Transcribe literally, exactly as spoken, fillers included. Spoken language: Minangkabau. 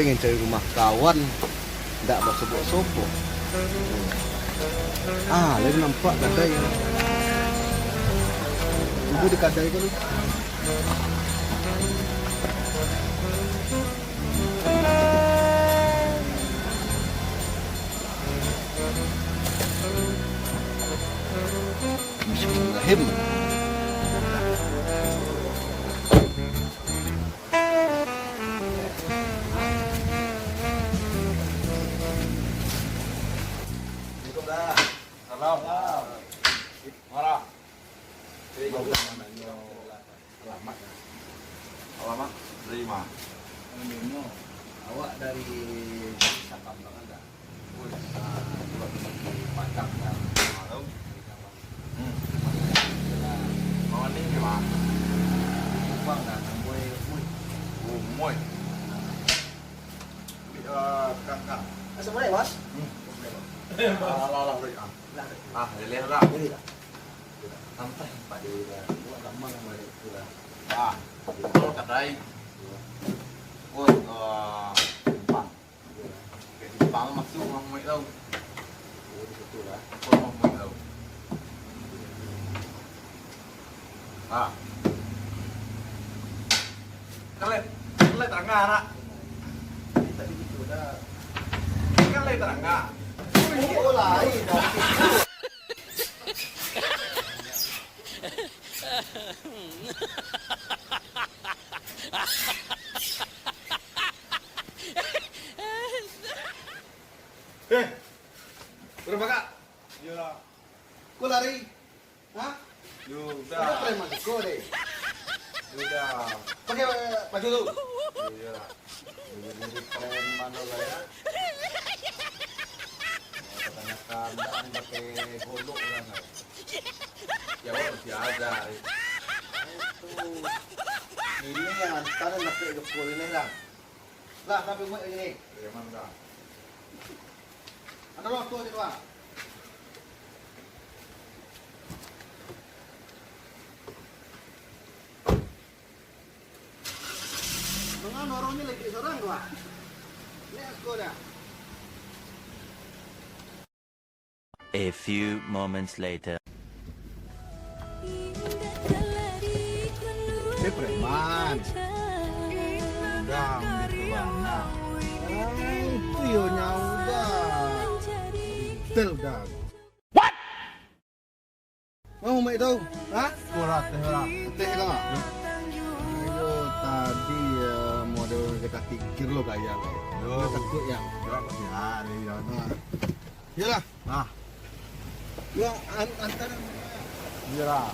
Pengen cari rumah kawan, ndak basobok-sobok. Ah, lai nampak kadai. Tunggu di kadai ko lu. Bismillahirrahmanirrahim. Assalamualaikum, Dah. Salam. Marah. Alamat, ya. Alamat dari mana? Alamat. Awak dari Sakambangan, Dah? Wih. Ah, dua di Padang, Dah. Malam. Hmm. Malam ni, Dah. Bang, Dah, Tamboi, Mui. Oh, Mui. Wih, ah, kakak. Assalamualaikum, Bos. Hmm. Alah, alah, alah, ah. Lah, Dah. Ah, leleh, Dah. Leleh, Dah. Santai, Pak Dewi, Dah. Buat gamal balik tu, Dah. Ah, kalau kadai. Bos, ah, Bang. Simpang masuak rumah Muek tu. Oh, di situ lah. Rumah Muek tu. Ha. Kan lai, kan lai tarangah, nak. Tadi gitu dah. Kan lai tarangah. Oh, lain dah. Eh, berapa, Kak? Iyolah. Kok lari? Hah? Yo, udah. Ada preman kau deh. Udah. Pakai, eh, baju tu. Iyolah. Jadi preman lo lah ya. Kebanyakan dan pakai golok lah, kan. Ya, awak mesti ajar. Itu. Ini yang antar nak pakai jokol ini lah. Lah, sampai buat lagi ni. Preman dah. Ada lo tu aja, Bang. Mangano urang ni lagi sorang, Bang? Ni aku dah. A few moments later. Eh, preman. Udah, ambil ke mana? Ah, itu yo nyawa udah. Tel udah. What? Mau main tahu? Hah? Kurang teh lah. Teh lah. Ayo, tadi ya model dekat tikir lo kayak. Yo. Takut ya. Yo, pasti hari ya. Nah. Iyolah. Nah. Yo, an antar. Iyolah.